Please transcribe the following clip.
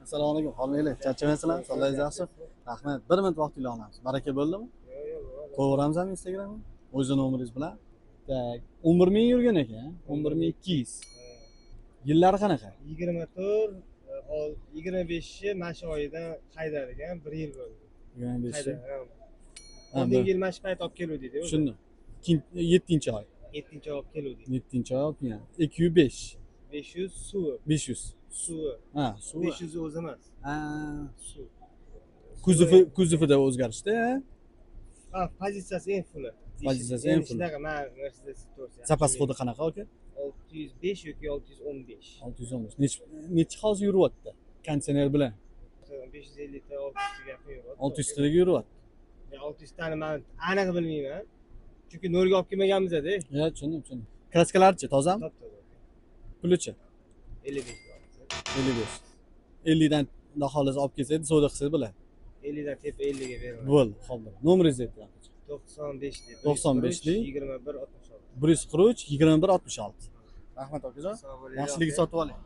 Assalomu alaykum, holinglar? Charchamaysizlar? Sog'ligingiz yaxshi? Rahmat. Bir minut vaqtingizni olamiz. Baraka bo'ldimi? Qo'yaveramizmi Instagramga? O'zi nomeringiz bilan. Так, 11 ming yurgan ekan, 11 200. Yillari qanaqa? 24, 25-chi mana shu oyidan haydar ekan, bir yil bo'ldi. 25. Haydar. Ha, Oldingi yil mana shu payt olib keluvdik. Tushundim. 7-oy. 7-oy olib keluvdik. 7-oy olib kelgan. 205. 500 suvi. 500. Suvi. Ha, suvi. 500 o'zi emas. Ha. Suv. Kuzovida o'zgarishda. Ha, pozitsiyasi eng full. Pozitsiyasi eng full. Shunaqa, man Mercedes to'g'risi. Запас хода qanaqa, aka? 605 yoki 615. 615. Nechi hozir yuryapti? Konditsioner bilan. 550 ta, 600 ga yaqin yuryapti. 600 taga yuryapti. Ya, 600 tani man aniq bilmayman. Chunki nolga olib kelmaganmiz-da. Ya, tushundim, tushundim. Краска larchi tozami? Top toza. Pulichi? 55. 55. 50 dan, xudo xohlasa, olib kelsangiz, savdo qilsangiz bo'ladi. 50 dan tepa, 50 ga beraman. Bo'ldi, xo'p. Nomeringizni ayting. 95 lik. 95 lik. 21 66. 143 21 66. Rahmat, akajon. Sog' bo'ling. Yaxshiligi sotib oling.